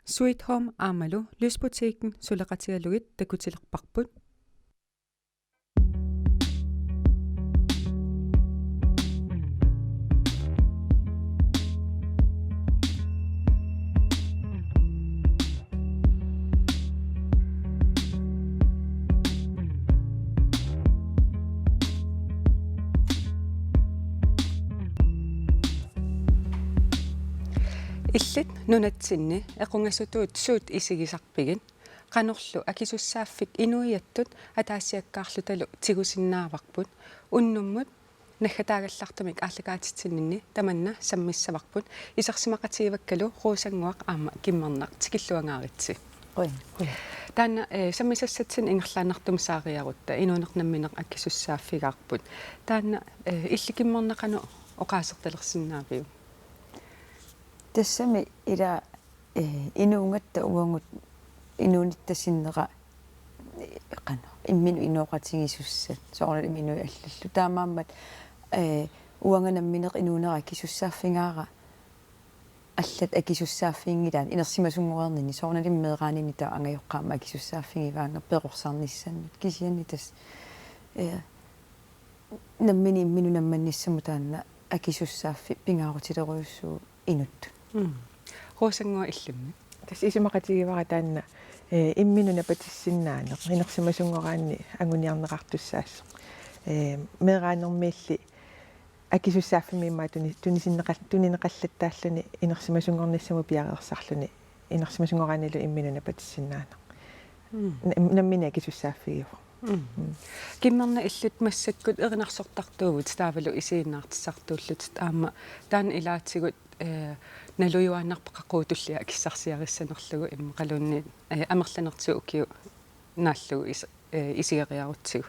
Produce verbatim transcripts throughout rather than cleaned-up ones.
Sweet Home aammalu Lysbutikken suleqatigalugit takutilerparput. Illit nunatsinni equngasutut suut isigisarpigit? Qanorlu akisussaaffik inuiattut ataasiakkaarlutalu tigusinnaavarput? Unnummut naggataagallartumik aallakaatitsininni tamanna sammissavarput. Isersimaqatigivakkalu Rosannguaq aamma Kimmernaq, tikilluangaaritsi. Qujan. Taanna, eh, sammisassatsinnik ingerlaannartumik saariarutta inuuneq nammineq akisussaaffigaarput. Taanna, eh, illit Kimmernaq qanoq oqaasertalersinnaaviuk? Tassami ila, eh, inuugatta uagut inuunitta sinnera, eh, qanoq, imminut inooqatigisussat, soorunami inuit allallu. Taamaammat, eh, uanga nammineq inuunera akisussaaffigaara, allat akisussaaffiginngilaat inersimasunngoreerninni, soorunalimi meeraaninni taava angajoqqaama akisussaaffigivaannga perorsarnissannut, kisianni tassa, eh, nammineq imminut nammannissamut taanna akisussaaffik pingaarutilerujussuuvoq inuttut. Mm. Rosannguaq, illimmi? Tassa isumaqatigivara taanna, eh, imminut napatissinnaaneq, inersimasunngoraanni anguniarneqartussaassaaq. Eh, meeraanermiilli akisussaaffimmi immaqa tuni-, tunisinneqal-, tunineqallattaalluni inersimasunngornissamut piareersarluni, inersimasunngoraannilu imminut napatissinnaaneq. Mm. N-, nammineq akisussaaffigivoq. Mm. Mm. Kimmernaq, illit massakkut erinarsortartuuvutit taavalu isiginnaartitsisartuullutit, aamma taanna ilaatigut, eh, nalujuaannarpat qaqugu tullia akissarsiarissanerlugu immaqaluunniit, eh, amerlanertigut ukiut naallugu is-, eh, isigeriarutsigu.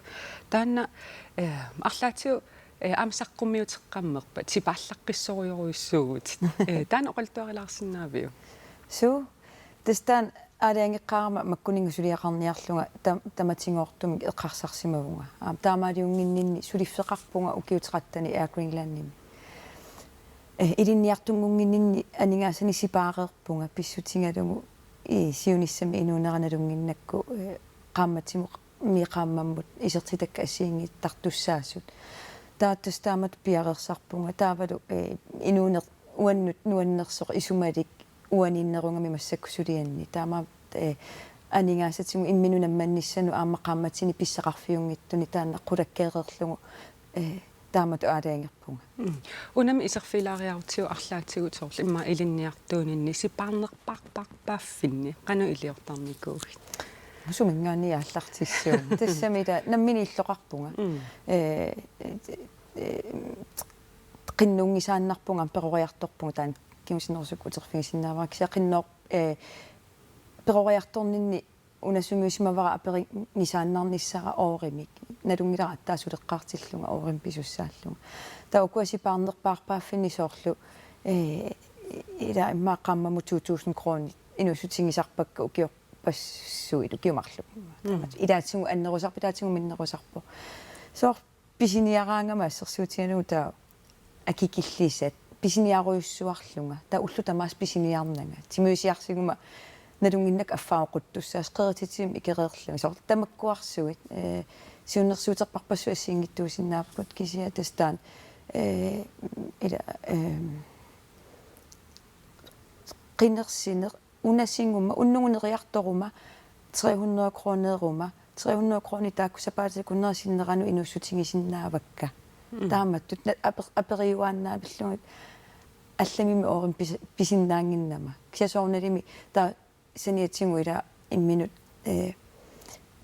Taanna, eh, arlaatigut, eh, aamma saqqummiuteqqammerpat, sipaallaqqissorujorujussuuvutit. Eh, taanna oqaluttuarilaarsinnaaviuk? Suu, tassa taanna aalajangeqqaarama makkuninnga suliaqarniarlunga tam-, tamatigoortumik eqqarsarsimavunga. Aamma taamaaliunnginninni suliffeqarpunga ukiut tretten Air Greenlandimi. Eh, ilinniartunngunnginninni aningaasanik sipaareerpunga pissutigalugu, eh, siunissami inuunera nalunnginnakku, eh, qaammatimut, mii qaammammut isertitakkat assigiinngittartussaasut. Taava tassa taamatut piareersarpunga. Taavalu, eh, inuuneq uannut nuannersoq isumalik uaniinnerugami massakkut sulianni. Taamaammat, eh, aningaasatigut imminut nammannissanut aamma qaammatini pissaqarfiunngitsuni taanna qulakkeereerlugu, eh, taamatut aalajangerpunga. Mm. Unami iserfigilaariarutsigu arlaatigut soorlu immaqa ilinniartuuninni sipaarnerpaarpaarpaaffinni qanoq iliortarnikuugit? Suminngaanniit aallartissuunga. Tassami ila nammineq illoqarpunga. Mm. Eh, eh, qinnunngisaannarpunga, peroriartorpunga, taanna kingusinnerusukkut uterfigisinnaavara, kisianni qinnor-, eh, peroriartorninni una sungiusimavara aperinngisaannarnissara oorimik. Nalunngilara aatsaat suleqqaartillunga oorimik pisussaallunga. Taava ukua sipaarnerpaarpaaffinni soorlu, eh, ila immaqa qaammammut to tusind kronit inuussutigisarpakka ukiorpassuit, ukiut marluk. Mm. Ilaatigut annerusarpoq, ilaatigut minnerusarpoq. Soorlu pisiniaraangama assersuutigalugu taava akikillisat, pisiniarujussuarlunga, taava ullut tamaasa pisiniarnanga. Timiusiarsiguma nalunnginnakku affaa oquttussaasut, qerititsivimmi ikereerlunga. Soorlu tamakkuarsuit, eh, siunnersuuterparpassuit assigiinngitsuusinnaapput, kisianni tassa taanna, eh, ila, eh, qinersineq, unasiguma, unnugu neriartoruma, tre hundrede kroneruma, tre hundrede kronit taakku sapaatip akunnera sinneranut inuussutigisinnaavakka. Mm. Taamatut na-, aper-, aperiuaannaavillugit allamimmi oorimik pis-, pisinnaannginnama. Kisianni soorunalimi taava saniatigut ila imminut, eh,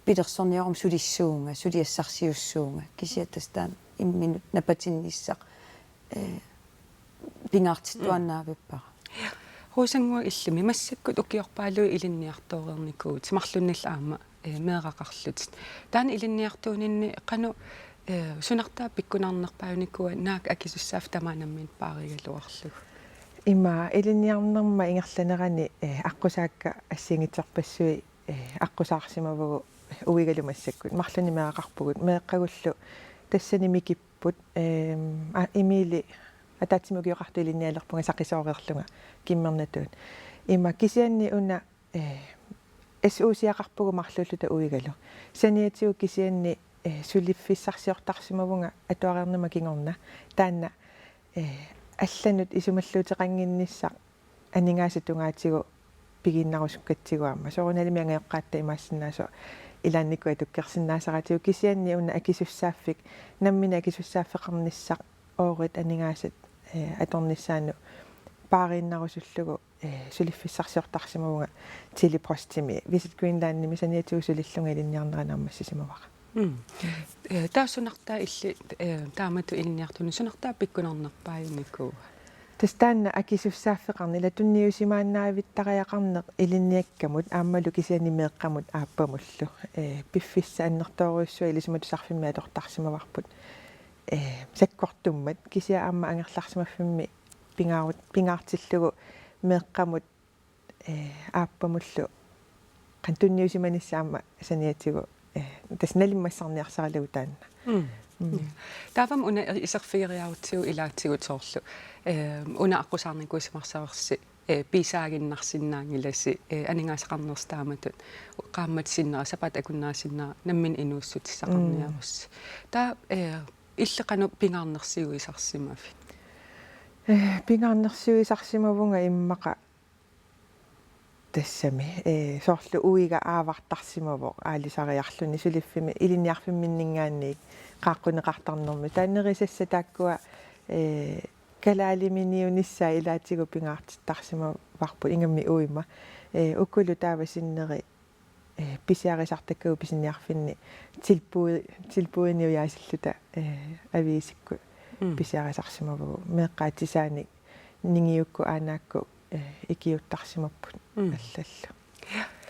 pilersorniaruma sulissuunga, suliassarsiussuunga. Kisianni tassa taanna imminut napatinnissaq, eh, pingaartittuaannaavippara. Mm. Rosannguaq, illimmi massakkut ukiorpaaluit ilinniartooreernikuuvutit, marlunnillu aamma, eh, meeraqarlutit. Taanna ilinniartuuninni qanoq, eh, sunartaa pikkunarnerpaanikuua naak akisussaaffik tamaat nammineq paarigaluarlugu? Ima ilinniarnerma ingerlanerani, eh, aqqusaakka assigiinngitsorpassuit, eh, aqqusaarsimavagut uigalu massakkut. Marlunnik meeraqarpugut. Meeqqagullu tassani mikip- put, ehm, a-, Emili ataatsimik ukioqartoq ilinnialerpunga saqisooreerlunga Kimmernatuut. Ima kisianni una, eh, S U-siaqarpugut marluulluta uigalu. Saniatigut kisianni, eh, suliffissarsiortarsimavunga atuareernuma kingorna. Taanna, eh, allanut isumalluuteqannginnissaq aningaasat tungaatigut pigiinnarusukkatsigu aamma. Soorunalimi angajoqqaatta imaassinnaasoq ilaannikkut atukkersinnaasaratigut kisianni una akisussaaffik, nammineq akisussaaffeqarnissaq oorit aningaasat, eh, atornissaannut paariinnarusullugu, eh, suliffissarsiortarsimavunga Chili Postimi. Visit Greenlandimi saniatigut sulillunga ilinniarnera naammassisimavara. Mm. Eh, taava sunartaa illit, eh, taamatut ilinniartuunit, sunartaa pikkunarnerpaajunikuua? Tassa taanna akisussaaffeqarneq, ila tunniusimaannaavittariaqarneq ilinniakkamut aammalu kisianni meeqqamut aappamullu. Eh, piffissaq annertoorujussuaq ilisimatusarfimmi atortarsimavarput. Eh, sakkortummat kisianni aamma angerlarsimaffimmi pingaarut-, pingaartillugu meeqqamut, eh, aappamullu qanoq tunniusimanissaq aamma saniatigut, eh, tassa nalimmassarniarsaralugu taanna. Mm. Mm. Taavami una iserfigeriarutsigu ilaatigut soorlu, eh, una aqqusaarnikuusimassavassi, eh, pisaaginnarsinnaanngilasi, eh, aningaasaqarnersi taamatut qaammat sinnera, sapaatip akunnera sinnera nammineq inuussutissaqarniarussi. Mm. Taava, eh, illit qanoq pingaarnersiuisarsimavit? Eh, pingaarnersiuisarsimavunga immaqa tassami, eh, soorlu uiga aavartarsimavoq aalisariarluni suliffimmi ilinniarfimminninngaanniit qaaqquneqartarnermi. Taava nerisassat taakkua, eh, kalaaliminiunissaat ilaatigut pingaartittarsimavarput ingammik uima. Eh, ukulu taava sinneri, eh, pisiarisartakkagut pisiniarfinni tilbud-, tilbudinik ujaasilluta, eh, aviisikkut. Mm. Pisiarisarsimavagut meeqqat atisaanik ningiukkut aanakkut, eh, ikiuuttarsimapput. Mm. Allallu.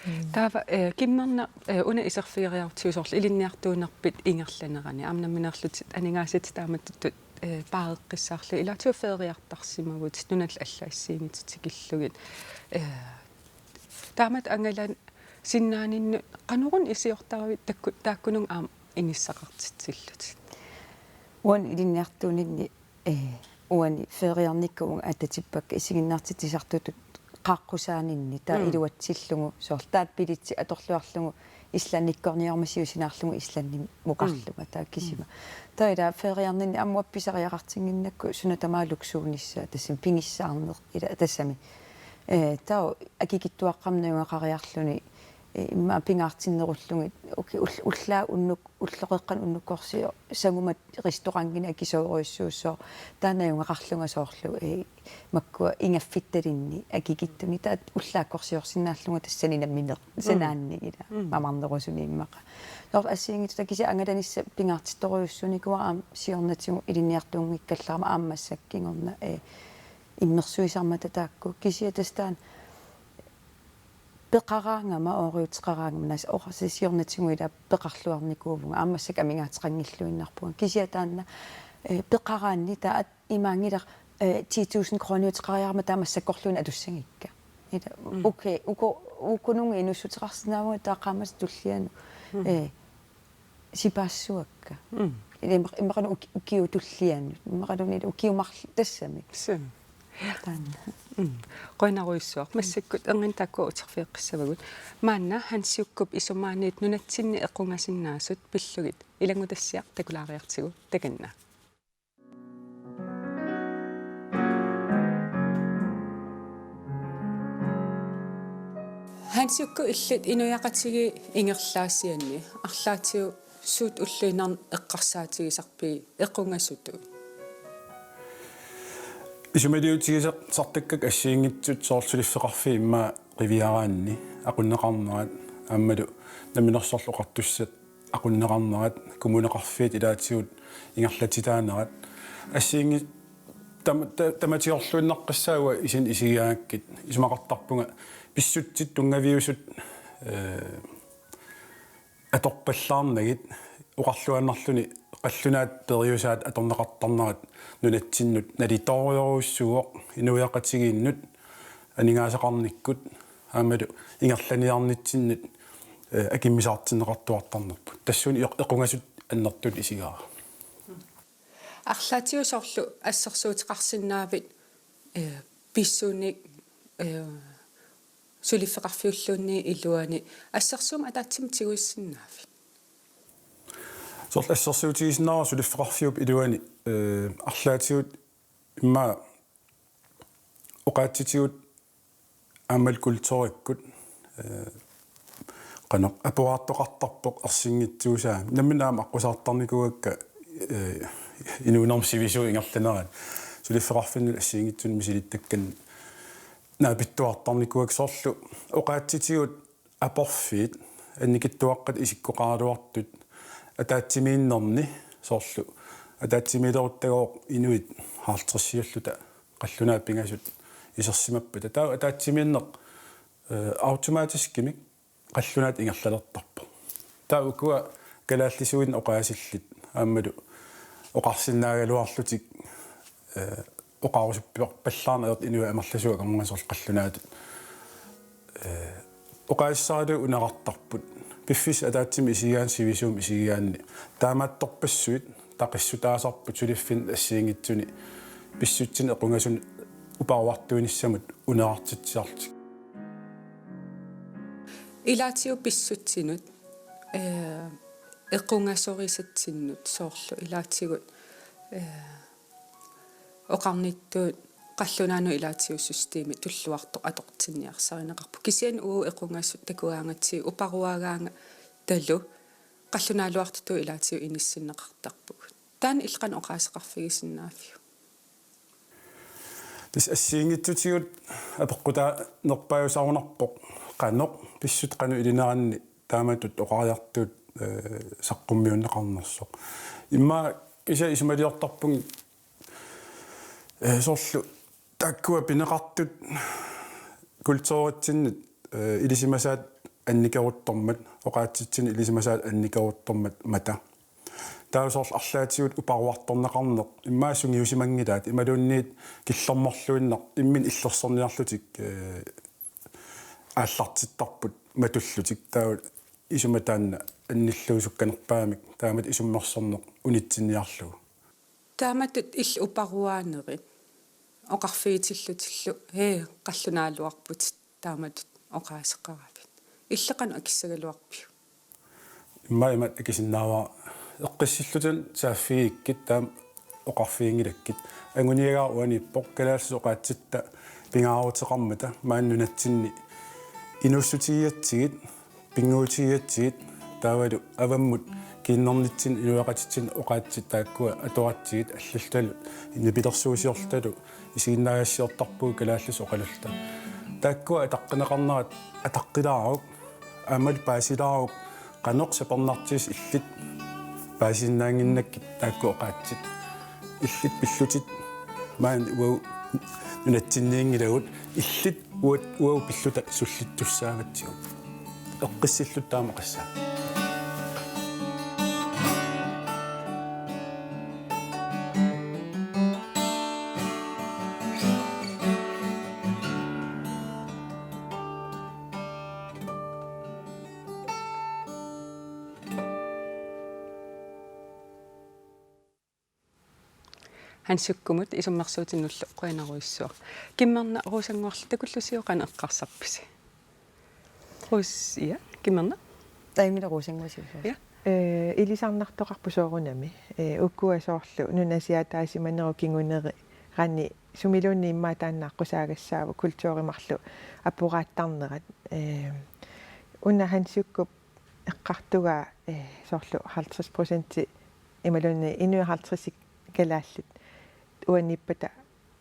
Mm. Taava, eh, Kimmerna, eh, una iserfigeriarutsigu soorlu ilinniartuunerpit ingerlanerani aamma nammineerlutit aningaasatit taamatut, eh, paareqqissaarlugit ilaatigut feriartarsimavutit nunallu allat assigiinngitsut tikillugit. Eh, taamatut angalasinnaaninni qanoruna iliortaravit taakku-, taakkununnga aamma inissaqartitsillutit? Uani ilinniartuuninni, eh, uani feriarnikkut uunga atatippakka isiginnaartitsisartutut qaaqqusaaninni taava. Mm. Iluatsillugu soorlu taava billetsi atorluarlugu Islandikkorniormat siusinaarlugu Islandimukarlunga. Mm. Taava kisima. Mm. Taava ila feriarninni aamma uanga pisariaqartinnginnakku suna tamaat luksuunissaa tassami pigissaarneq ila tassami. Eh, taava akikitsuaqqamik najugaqariarluni, eh, immaqa pingaartinnerullugit uki-, ull-, ullaaq unnuk-, ulloqeqqanut unnukkorsiorsuummata restaurantinik akisoorujussuussooq taava najugaqarlunga soorlu, eh, makkua ingaffittalinni akikitsunik taava ullaakkorsiorsinnaallunga tassani nammineq. Mm. Sanaannik ila. Mm. Mamarnerusumik immaqa. Soorlu assigiinngitsut kisianni angalanissaq pingaartittorujussuunikuuara aamma siornatigut ilinniartuunngikkallarama aamma massakkut kingorna, eh, immersuisarmata taakku kisianni tassa taanna peqaraangama ooriuteqaraangama naas oqarsi siornatigut ila peqarluarnikuuvunga aamma massakkut amigaateqanngilluinnarpunga kisianni taanna, eh, peqaraanni taava imaanngilaq, eh, ti tusind krooniuteqariarama taava massakkorluunniit atussagikka. Ila, mm, okay, uku-, ukununnga inuussuteqarsinnaavunga taava qaammatit tullianut. Mm. Eh, sipaassuakka. Mm. Ila imma-, immaqalu uki-, ukiut tullianut. Immaqaluunniit ukiut marluk tassami. Suu. Taanna. Mm. Qujanarujussuaq. Massakkut erniinnaq taakkua uterfigeqqissavagut. Maanna Hans Jukkup isumaaniit nunatsinni equngasinnaasut pillugit ilanngutassiaq takulaariartigu takanna. Hans Jukku, illit inuiaqatigiit ingerlaasianni arlaatigut suut ulluinnarni eqqarsaatigisarpigit equngasutut? Isumaliutigisartakkakka assigiinngitsut soorlu suliffeqarfiit immaqa qiviaraanni aqunneqarnerat aammalu Namminersorlutik Oqartussat aqunneqarnerat, kommuneqarfiit ilaatigut ingerlatitaanerat. Assigiinngit-, tam-, ta-, tamatiorluinnaqqissaaq uanga isin isigigaangakkit, isumaqartarpunga pissutsit tunngaviusut, eh, atorpallaarnagit, oqarluinnarluni qallunaat periusaat atorneqartarnerat nunatsinnut nalitoorujorujussuuvoq inuiaqatigiinnut aningaasaqarnikkut aammalu ingerlaniarnitsinnut, eh, akimmisaartinneqartuartarnerput. Tassuuna eq-, equngasutut annertuutut isigaara. Arlaatigut soorlu assersuuteqarsinnaavit, eh, pissunik, eh, Suliffeqarfiulluunniit iluani assersuut ataatsimik tiguissinnaavit? Soorlu assersuutigisinnaavara suliffeqarfiup iluani, eh, arlaatigut immaqa oqaatsitigut aammalu kulturikkut, eh, qanoq aporaartoqartarpoq ersinngitsuusaa. Nammineq aamma aqqusaartarnikuuakka, eh, inuunermi sivisuut ingerlanerat. Suliffeqarfinnut assigiinngitsunik misilittakkanik naapittuartarnikuuakka soorlu oqaatsitigut aporfiit annikitsuaqqat isikkoqaraluartut ataatsimiinnerni soorlu ataatsimiileruttagooq inuit halvtredsiulluta qallunaat pingasut isersimappata. Taava ataatsimiinneq, eh, automatiskimik qallunaatut ingerlalertarpoq. Taava ukua kalaallisuinnaq oqaasillit aammalu oqarsinnaagaluarlutik, eh, oqarusupparpallaarneq ajortut inuit amerlasuut akornanni soorlu qallunaatut. Eh, oqaasissaralugu unaqartarput. Piffissap ataatsimut isigigaanni sivisuumik isigigaanni. Taamaattorpassuit taqissutaasarput suliffinnut assigiinngitsunik pissutsinut equngasunik uparuartuinissamut unaqartitsisarlutik. Ilaatigut pissutsinut, eh, equngasorisatsinnut soorlu ilaatigut, eh, oqarnittut qallunaanut ilaatigut systemi tulluartoq atortinniarsarineqarpoq. Kisianni uagut equngasut takugaangatsigit uparuagaangatalu qallunaaluartutut ilaatigut inissinneqartarpugut. Taanna illit qanoq oqaaseqarfigisinnaaviuk? Tassa assigiinngitsutigut apeqqutaanerpaajusarunarpoq qanoq pissutsit qanoq ilineranni taamatut oqariartuut, eh, saqqummiunneqarnersoq. Immaqa kisianni isumaliortarpunga, eh, soorlu taakkua pineqartut kulturitsinnit, eh, ilisimasaat annikeruttormat, oqaatsitsinnit ilisimasaat annikeruttormat mata. Taava soorlu arlaatigut uparuartorneqarneq immaqa sungiusimanngilaat imaluunniit killormorluinnaq imminnut illersorniarlutik, eh, aallartittarput matullutik. Taava isuma taanna annilluusukkanerpaamik taamatut isummersorneq unitsinniarlugu. Taamatut illit uparuaanerit oqarfigitillutillu: "Hee, qallunaaluarputit taamatut oqaaseqaravit." Illit qanoq akissagaluarpiuk? Immaqa imatut akisinnaavara: eqqissillutit saaffigikkit taama oqarfiginngilakkit. Anguniagara uaniippoq kalaallisut oqaatsitta pingaaruteqarmata maani nunatsinni inuussutigigatsigit, pinnguutigigatsigit, taavalu avammut kiinnernitsinni inuiaqatitsinnut oqaatsit taakkua atoratsigit, allalutalu nipilersuusiorlutalu isiginnaagassiortarpugut kalaallisut oqalulluta. Taakkua ataqqineqarnerat ataqqilaaruk, aammalu paasilaaruk, qanoq sapernartigisoq illit paasisinnaannginnakkit taakku oqaatsit. Illit pillutit maani uagut nunatsinniinngilagut, illit uat-, uagut pilluta sullittussaagatsigut. Eqqissillutit taama oqassaaq. Hans Jukkumut isummersuutinnullu qujanarujussuaq. Kimmerna Rosannguarlu takullusi, qanoq eqqarsarpisi? Ros-, ja, Kimmerna? Taimila Rosannguaq. Ja. Eh, ilisarnartoqarpoq soorunami. Eh, ukua soorlu nunasiaataasimanerup kingunerani sumiluunniit immaqa taanna aqqusaagassaavoq kulturimarlu aporaattarnerat. Eh, una Hans Jukkup eqqartugaa, eh, soorlu halvtreds procenti imaluunniit inuit halvtredsit kalaallit uaniippata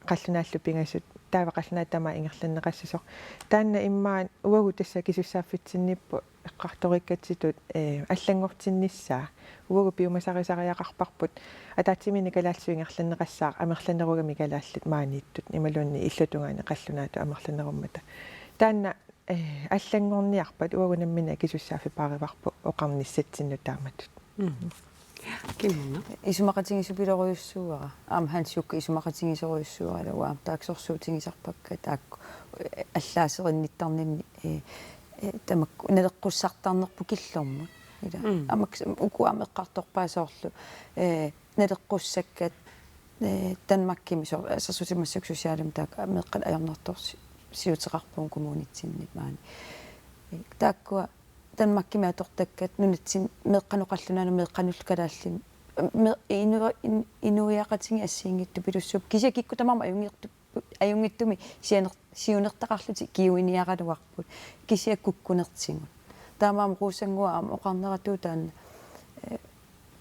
qallunaallu pingasut, taava qallunaatut tamaat ingerlanneqassasoq. Taanna immaqa uagut tassa kisussaaffitsinniippoq eqqartoriikkatsitut, eh, allanngortinnissaa. Uagut piumasarisariaqarparput ataatsimiinneq kalaallisut ingerlanneqassaaq amerlanerugamik kalaallit maaniittut imaluunniit illutungaani qallunaatut amerlanerummata. Taanna, eh, allanngorniarpat uagut nammineq akisussaaffipaarivarput oqarnissatsinnut taamatut. Mm. Kimmerna? Isumaqatigiisupilorujussuuara. Aamma Hans Jukke isumaqatigisorujussuuara, ilaa, aamma taakku sorsuutigisarpakka taakku, eh, allaaserinnittarninni, eh, eh, tamakku naleqqussartarnerput killormut. Ilaa. Mm. Aamma uku aamma eqqartorpaat soorlu, eh, naleqqussakkat, eh, Danmarkimi soor-, assersuutigisassakka socialimi taakku meeqqat ajornartorsiut siuteqarpugut kommunitsinni maani. Taakkua Danmarkimi atortakkat nunatsinni meeqqanut qallunaanut meeqqanullu kalaallit me-, inu-, in-, inuiaqatigiit assigiinngitsupilussuupput, kisianni kikkut tamarmik ajunngittu-, ajunngitsumik sianer-, siunertaqarlutik ikiuiniaraluarput, kisianni kukkunertigut. Taamaammat Rosannguaq aamma oqarneratut taanna, eh,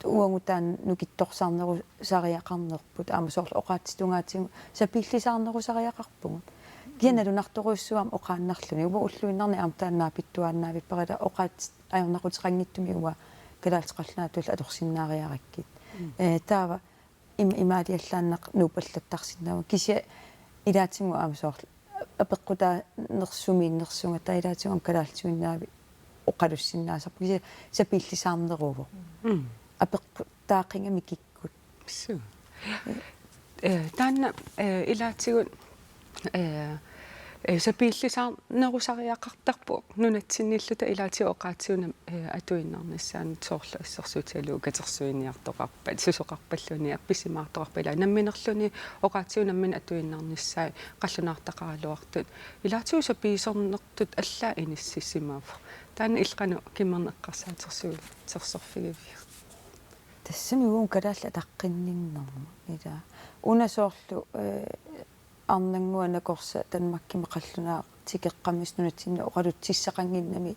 uagut taanna nukittorsarnerusariaqarnerput, aamma soorlu oqaatsip tungaatigut sapiillisaarnerusariaqarpugut. Kisianni nalunartorujussuuvoq aamma oqaannarluni. Uagut ulluinnarni aamma taanna naapittuaannaavippara, ila oqaatsit ajornaquteqanngitsumik uanga kalaallit qallunaatut atorsinnaariarakkit. Mm. Eh, taava im-, imaaliallaannaq nuuppallattarsinnaavunga. Kisianni ilaatigut aamma soorlu apeqqutaanersumiinnersunga, taava ilaatigut aamma kalaallisuinnaavik oqalussinnaasarput, kisianni sapiillisaarneruvoq. Mm. Apeqqutaaqigami kikkut. Suu. Eh, taanna, eh, ilaatigut, eh, eh, sapiillisaarnerusariaqartarpoq nunatsinnilluta, ilaatigut oqaatsigut nam-, eh, atuinnarnissaannut, soorlu assersuutigalugu katersuiniartoqarpat, susoqarpalluunniit, appisimaartoqarpat, ila namminerluni oqaatsigut nammineq atuinnarnissaat qallunaartaqaraluartut, ilaatigut sapiisernertut allaat inissisimavoq. Taanna illit qanoq kingorna eqqarsaatersuutersorfigiviuk? Tassami uagut kalaallit ataqqinninnermut, ila. Una soorlu, eh, Arnannguaq Nakorsaq Danmarkimi qallunaaq tikeqqammersoq nunatsinni oqalutsissaqannginnami,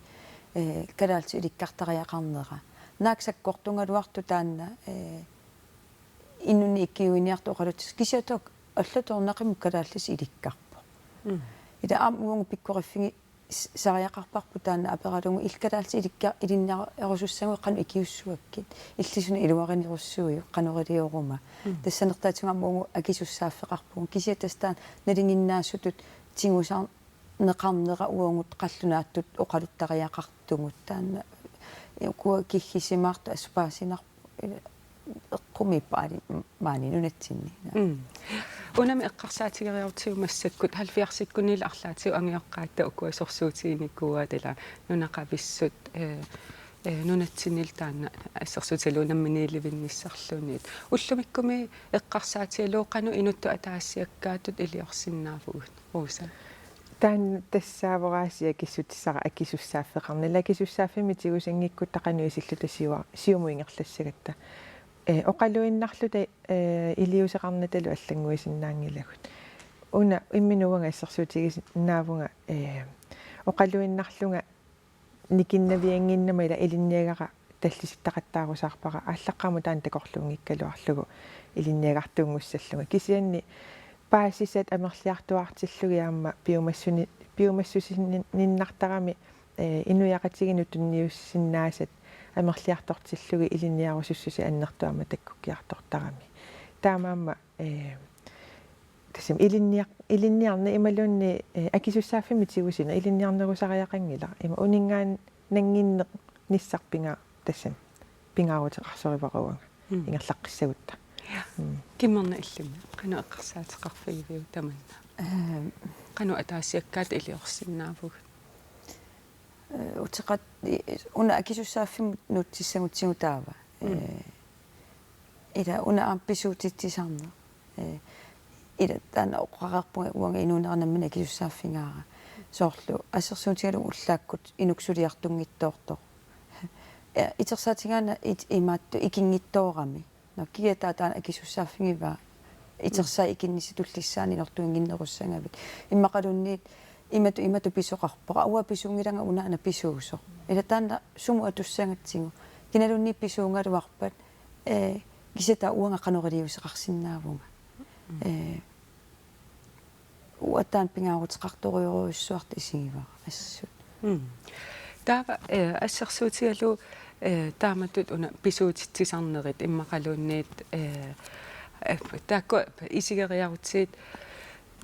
eh, kalaallisut ilikkartariaqarnera. Naak sakkortugaluartoq taanna, eh, inunnik ikiuiniartoq oqalutsissaq, kisianni taakku allatut ornaqimut kalaallisut ilikkarpoq. Mm. Ila aamma uagut pikkoriffigisariaqarparput taanna aperalugu, illit kalaallisut ilikka-, ilinniarusussaguit qanoq ikiussuakkit, illit suna iluarinerussuujuk, qanoq ilioruma. Mm. Tassanertaatigut aamma uagut akisussaaffeqarpugut, kisianni tassa taanna nalinginnaasutut tigusarneqarnera uagut qallunaatut oqaluttariaqartugut, taanna ukua kiggisimaartut assut paasinarput, eqqumiippoq aali maani nunatsinni. Mm. Unami eqqarsaatigeriartigu massakkut halvfjerdsikkunniillu arlaatigut angajoqqaat ukua sorsuutiginikuuaat, ila nunaqavissut, eh, eh, nunatsinnillu taanna assersuutigalugu namminiilivinnissarluunniit. Ullumikkumi eqqarsaatigalugu qanoq inuttut ataasiakkaatut iliorsinnaavugut, Rosa? Taanna tassaavoq aasiit akissutissara akisussaaffeqarneq. Ila akisussaaffimmik tigusanngikkuttaaq qanoq isilluta siua-, siumut ingerlassagatta. Eh, oqaluinnarluta, eh, iliuuseqarnatalu allannguisinnaanngilagut. Una imminut uanga assersuutigisinnaavunga, eh, oqaluinnarlunga nikinnaviannginnama, ila ilinniagara tallisittaqattaarusaarpara, aallaqqaammut taanna takorluunngikkaluarlugu ilinniagartuunngussallunga. Kisianni paasisat amerliartuaartillugit aamma piumassuni-, piumassusinnartarami, eh, inuiaqatigiinnut tunniussinnaasat amerliartortillugit ilinniarusussuseq annertooq aamma takkukkiartortarami. Taamaammat, eh, tassami ilinniar-, ilinniarneq imaluunniit, eh, akisussaaffimmik tigusineq ilinniarnerusariaqanngilaq. Ima uninngaannannginnissaq pinga-, tassami pingaaruteqarsorivara uanga. Mm. Ingerlaqqissagutta. Ja. Mm. Kingorna illimmi qanoq eqqarsaateqarfigiviuk tamanna? Ehm. Qanoq ataasiakkaatut iliorsinnaavugut? Eh, uteqat-, i-, una akisussaaffimmut nuutsissagutsigu taava. Mm. Eh, ila una aamma pisuutitsisarneq. Eh, ila taanna oqareerpunga uanga inuunera nammineq akisussaaffigaara. Soorlu assersuutigalugu ullaakkut inuk suliartunngitsoortoq. Eh, itersaatigaanni it-, imaattoq ikinngitsoorami. Nå, kiga taava taanna akisussaaffigivaa? Itersaat ikinnissaq tullissaani inortuinnginnerussagavit. Immaqaluunniit imatut, imatut pisoqarpoq. Uanga pisuunngilanga unaana pisuusoq. Ila taanna sumut atussagatsigu. Kinaluunniit pisuugaluarpat, eh, kisianni taava uanga qanoq iliuuseqarsinnaavunga. Mm. Eh, uanga taanna pingaaruteqartorujorujussuartut isigivara assut. Mm. Taava, eh, assersuutigalugu, eh, taamatut una pisuutitsisarnerit immaqaluunniit, eh, eh, taakku isigeriarutsigit,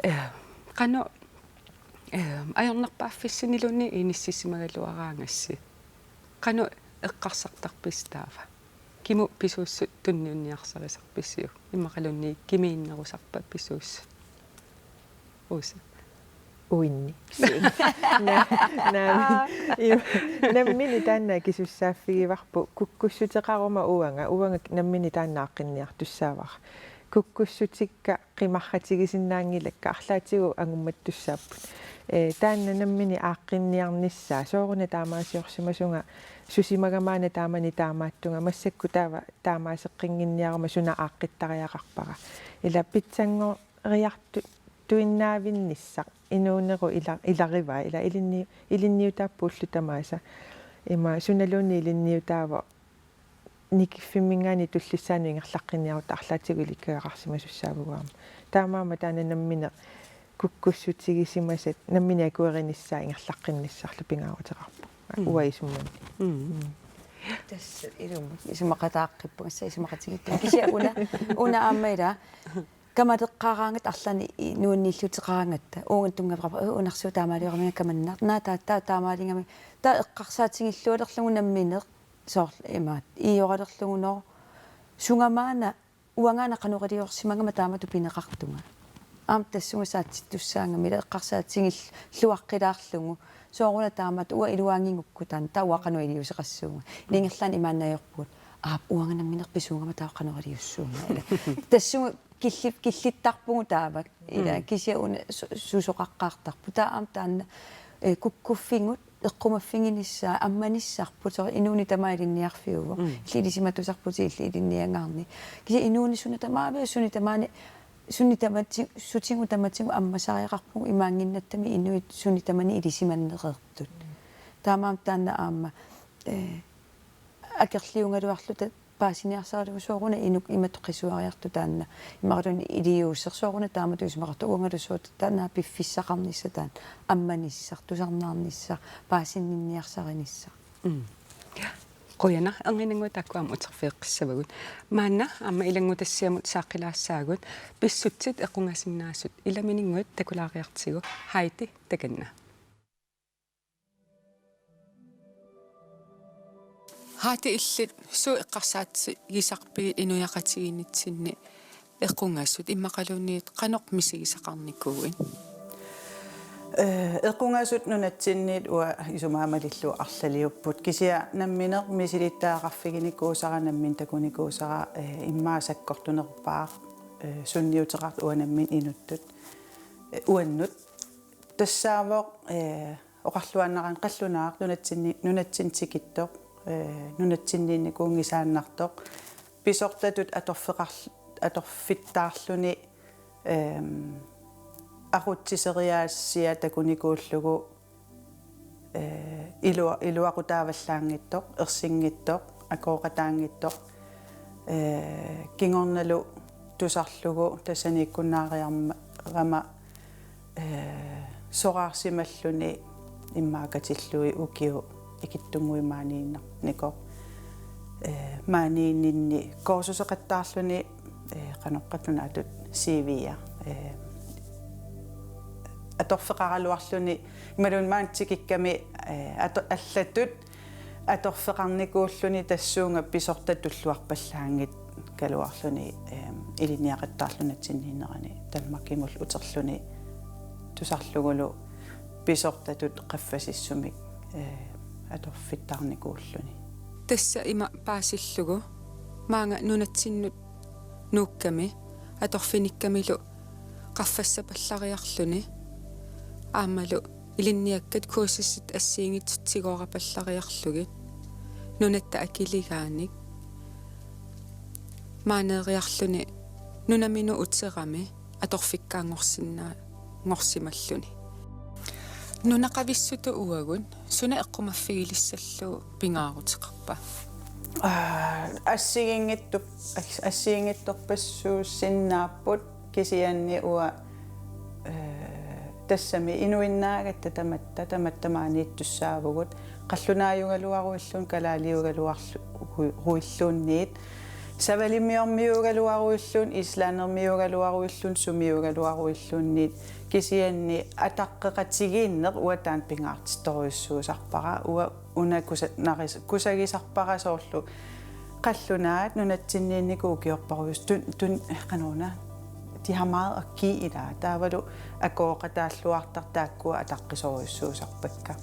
eh, qanoq, eh, ajornarpaaffissiniluunniit inissisimagaluaraangassi. Qanoq eqqarsartarpisi taava? Kimut pisuussut tunniunniarsarisarpisiuk? Immaqaluunniit kimiinnerusarpa pisuussut? Rosa. Uinni. Na-, na-, im-, nammineq taanna akisussaaffigivarput kukkussuteqaruma uanga, uanga nammineq taanna aaqqinniartussaavara. Kukkussutikka qimarratigisinnaanngilakka, arlaatigut angummattussaapput. Ee, taanna nammineq aaqqinniarnissaa, sooruna taamaasiorsimasunga susimagama aana taamani taamaattunga, massakkut taava taamaaseqqinnginniaruma suna aaqqittariaqarpara. Ila pitsanngoriartu-, tuinnaavinnissaq inuunerup ila-, ilarivaa, ila ilinni-, ilinniutaappoq ullut tamaasa. Ima sunaluunniit ilinniutaavoq nikiffimminngaanniit tullissaanut ingerlaqqinniarutta arlaatigut ilikkagaqarsimasussaavugut aamma. Taamaammat taanna nammineq kukkussutigisimasat nammineq akuerinissaat ingerlaqqinnissarlu pingaaruteqarpoq. Mm. Uanga isumanni. Mm. Tassa ilumut isumaqataaqqippunga, tassa isumaqatigiittunga. Kisianni una, una aamma ila kamaleqqaaraangatta arlaannik i-, nuanniilluteqaraangatta. Uunga tunngavippara, øh, unarsuaq taamaalioramiga kamannar. Naa, taava, taava taamaaligami. Taava eqqarsaatigillualerlugu nammineq. Soorlu imaat, iioralerlugu noo. Sungamaana, uangaana qanoq iliorsimagama taamatut pineqartunga. Aamma tassunga saatsittussaagami ila eqqarsaatigilluaqqilaarlugu. Sooruna taamatut uanga iluaanngikkukkit taanna, taava uanga qanoq iliuuseqassuunga. Ila ingerlaannaq imaannaajorpugut. Aap, uanga nammineq pisuugama taava qanoq iliussuunga. Ila tassunga killi-, killittarpugut taava. Ila, mm, kisianni una su-, susoqaqqaartarput. Taava aamma taanna, eh, kukkuffigut eqqumaffiginissaat ammanissarput, soorlu inuuneq tamaat ilinniarfiuvoq. Mm. Illit ilisimatusarputit illit ilinniagaanni. Kisianni inuuneq suna tamaaviat, suni tamaani, suni tamati-, sutigut tamatigut ammasariaqarpugut imaannginnattami inuit suni tamani ilisimaneqartut. Mm. Taamaammat taanna aamma, eh, akerliugaluarluta paasiniarsaralugu sooruna inuk imatut qisuariartoq taanna. Imaluunniit iliuuseq sooruna taamatut isumaqartoq uangalu sooq taanna piffissaqarnissaq taanna. Ammanissaq, tusarnaarnissaq, paasinninniarsarinissaq. Mm. Qujanaq, erniinnannguaq taakku aamma uterfigeqqissavagut. Maanna aamma ilanngutassiamut saaqqilaassaagut, pissutsit equngasinnaasut ilamininnguit takulaariartigu. Heidi, takanna. Heidi, illit suut eqqarsaatigisarpigit inuiaqatigiinnitsinni equngasut, immaqaluunniit qanoq misigisaqarnikuuit? Eh, equngasut nunatsinniit uanga isumaga malillugu arlaliupput. Kisianni nammineq misilittagaqarfiginikuusara, nammineq takunikuusara, eh, immaqa sakkortunerpaaq, eh, sunniuteqartoq uanga nammineq inuttut, eh, uannut. Tassaavoq, eh, oqarluaannaraanni qallunaaq nunatsinni, nunatsinni tikittoq, eh, nunatsinniinnikuunngisaannartoq, pisortatut atorfeqarl-, atorfittaarluni, ehm, aqutsiseriaatsia takunikuullugu, eh, ilua-, iluaqutaavallaanngitsoq, ersinngitsoq, akooqataanngitsoq, eh, kingornalu tusarlugu tassaniikkunnaariarama, eh, soraarsimalluni immaqa katillugit ukiut ikittunnguit maaniinnarnikoq. Eh, maaniinninni kursuseqattaarluni, eh, qanoq qallunaatut C V-a, eh, atorfeqaraluarluni imaluunniit maani tikikkami, eh, ato-, allatut atorfeqarnikuulluni tassuuna pisortat tulluarpallaanngikkaluarluni, ehm, ilinniaqattaarluni nunatsinniinnerani Danmarkimullu uterluni tusarlugulu pisortatut qaffasissumik, eh, atorfittaarnikuulluni. Tassa ima paasillugu maanga nunatsinnut nuukkami atorfinikkamilu qaffassapallariarluni aammalu ilinniakkat kursusit assigiinngitsut tigoorapallariarlugit nunatta akiligaanik maaneeriarluni nunaminut uterami atorfikkaanngorsinnaa-, -ngorsimalluni. Nunaqavissutut uagut suna eqqumaffigilissallugu pingaaruteqarpa? Aa, assigiinngitsup-, as-, assigiinngitsorpassuussinnaapput kisianni uanga, eh, tassami inuinnaagatta tamatta, tamatta maaniittussaavugut. Qallunaajugaluaruilluunniit, kalaaliugaluarlu-, -ru-, -ruilluunniit, savalimmiormiugaluaruilluunniit, islandermiugaluaruilluunniit, sumiugaluaruilluunniit, kisianni ataqqeqatigiinneq uanga taanna pingaartittorujussuusarpara, uanga una kusa-, naris-, kusagisarpara soorlu qallunaat nunatsinniinnikuut ukiorparujus-, tun-, tun-, qanoruna, de har meget at give, ilaa. Taavalu akooqataalluartartut taakkua ataqqisorujussuusarpakka.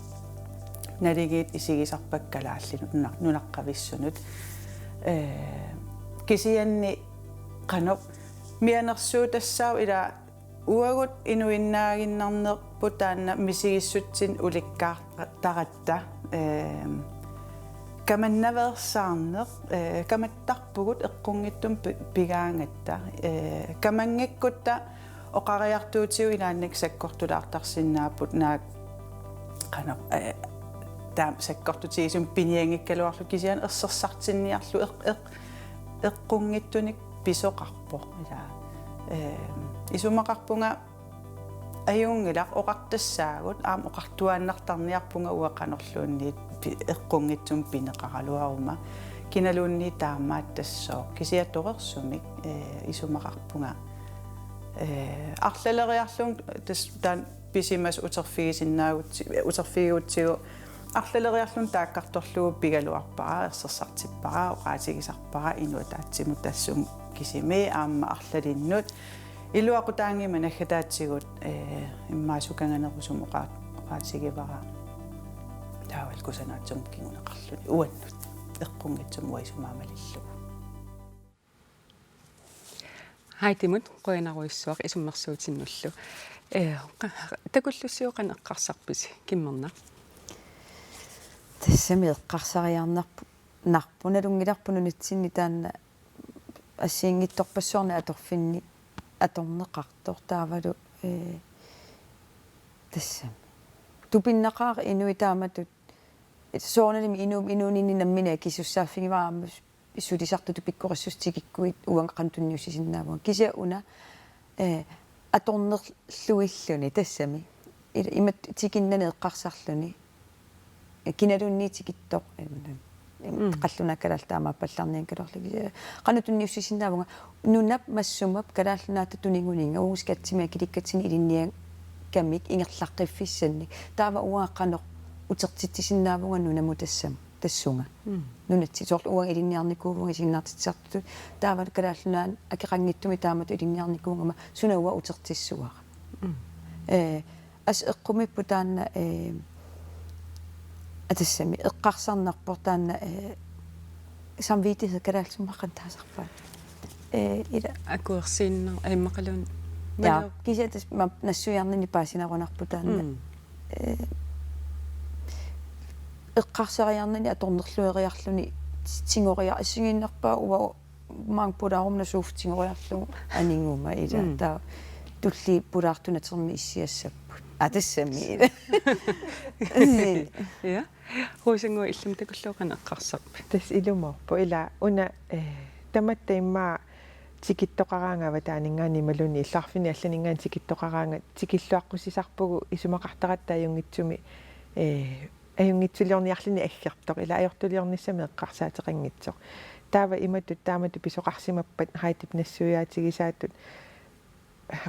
Naligiit isigisarpakka kalaallinut nuna-, nunaqqavissunut. Eh, kisianni qanoq Mianersuutassaavoq ila uagut inuinnaaginnarnerput taanna misigissutsinik ulikkaartaratta, ehm, kamannaveersaarneq, eh, kamattarpugut eqqunngitsumik pi-, pigaangatta, eh, kamanngikkutta oqariartuutigut ilaanni sakkortulaartarsinnaapput naak qanoq, eh, taama sakkortutigisumik pinianngikkaluarlugu kisianni ersersartinniarlugu eq-, eq-, eqqunngitsunik pisoqarpoq. Ila, eh, isumaqarpunga ajunngilaq oqartassaagut, aamma oqartuaannartarniarpunga uanga qanorluunniit pi-, eqqunngitsumik pineqaraluaruma. Kinaluunniit taamaattassaaq. Kisianni torersumik, eh, isumaqarpunga. Eh, arlaleriarlunga tassa taanna pisimasoq uterfigisinnaagutsi-, uterfigigutsigu arlaleriarlunga taakkartorlugu pigaluarpara, ersersartippara, oqaatigisarpara, inuit ataatsimut tassunga kisimi, aamma arlalinnut. Iluaqutaanngimmat naggataatigut, eh, immaqa sukanganerusumik oqaa-, oqaatigivara. Taavalu kusanaatsumik kinguneqarluni uannut. Eqqunngitsumik uanga isumaga malillugu. Heidimut qujanarujussuaq isummersuutinnullu. Eh, qa-, takullussiuk qanoq eqqarsarpisi, Kimmernaq? Tassami eqqarsariarnarp-, narput nalunngilarput nunatsinni taanna assigiinngitsorpassuarnik atorfinni atorneqartoq taavalu, eh, tassami. Tupinnaqaaq inuit taamatut soorunalimi inu-, inuuninni nammineq akisussaaffigivaat aamma sulisartutut pikkorissuseq tikikkuit uanga qanoq tunniussisinnaavunga. Kisianni una, eh, atornerluilluni tassami. Il-, imatut tikinnani eqqarsarluni. Eh, kinaluunniit tikittoq. Mm. Qallunaat kalaallit taamaappallarnianngikkaluarlugit. Kisianni qanoq tunniussisinnaavunga nunap massuma Kalaallit Nunaata tuninguninnga uagut skattimik akilikkatsinnik ilinniagamik ingerlaqqiffissannik. Taava uanga qanoq utertitsisinnaavunga nunamut tassam-, tassunga. Mm. Nunatsinni soorlu uanga ilinniarnikuuvunga isiginnaartitsisartutut. Taava Kalaallit Nunaanni akeqanngitsumik taamatut ilinniarnikuugama suna uanga utertissavara. Mm. Eh, assut eqqumiippoq taanna, eh, aa tassami eqqarsarnarpoq taanna, eh, samvittighed kalaallisut qanoq taasarpaat. Eh, ila. Akuersiinnar-, eh, immaqaluunniit. Ja, malu-, kisianni tassa ma-, nassuiarnini paasinarunarpoq taanna. Mm. Eh, eqqarsariarnani atornerlueriarluni tigoriar-, assigiinnarpaa uanga maanga pulaaruma suuffitigoriarlugu aniguma ila. Mm. Taava tulliit pulaartunatermi issiassapput. Aa, tassami ila. Ja. Rosannguaq, illimmi takullugu qanoq eqqarsarpit? Tassa ilumoorpoq ila una, eh, tamatta immaqa tikittoqaraangama taaninngaanniit imaluunniit illoqarfinni allaninngaanniit tikittoqaraangat tikilluaqqussisarpugut isumaqartaratta ajunngitsumik, eh, ajunngitsuliorniarluni aggertoq ila ajortuliornissamik eqqarsaateqanngitsoq. Taava imatut taamatut pisoqarsimappat Heidip nassuiaatigisaatut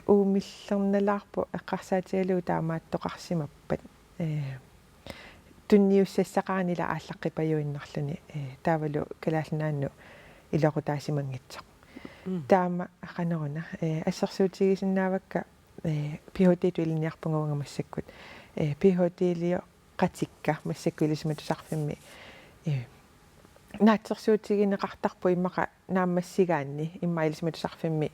uumillernalaarpoq eqqarsaatigalugu taamaattoqarsimappat. Eh, tunniussassaqarani ila aallaqqipajuinnarluni, eh, taavalu Kalaallit Nunaannut iluaqutaasimanngitsoq. Mm. Taama qanoruna, eh, assersuutigisinnaavakka, eh, Ph.D.-tut ilinniarpunga uanga massakkut. Eh, Ph.D.-lio- qatikka massakkut Ilisimatusarfimmi, eh, naatsorsuutigineqartarpoq immaqa naammassigaanni immaqa Ilisimatusarfimmi